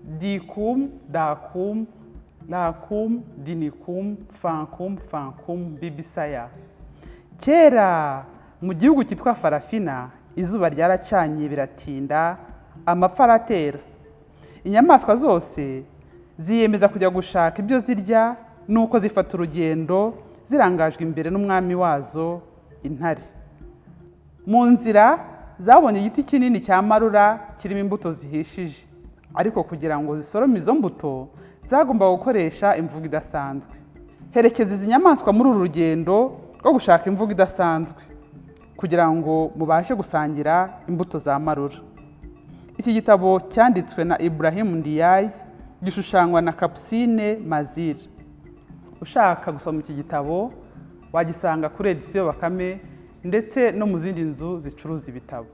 Dikum, dakum, lakum, dinikum, fankum, fankum, bibisaya. Kera mu gihugu cyitwa Farafina, izuba ryaracanye biratinda, amapfa aratera. Inyamaswa zose ziyemeza kujya gushaka ibyo zirya, nuko zifata urugendo zirangajwe imbere n'umwami wazo, intare. Mu nzira zabonye igiti kinini cya marura kirimo imbuto zihishije, ariko kugira ngo zisorome izo mbuto zagombaga gukoresha imvugo idasanzwe. Herekeza izi nyamaswa muri uru rugendo rwo gushaka imvugo idasanzwe kugira ngo mubashe gusangira imbuto za marura. Iki gitabo cyanditswe na Ibrahim Ndiaye, gishushanywa na Capucine Mazire. Ushaka gusoma iki gitabo wagisanga kuri Edisiyo Bakame ndetse no mu zindi nzu zicuruza ibitabo.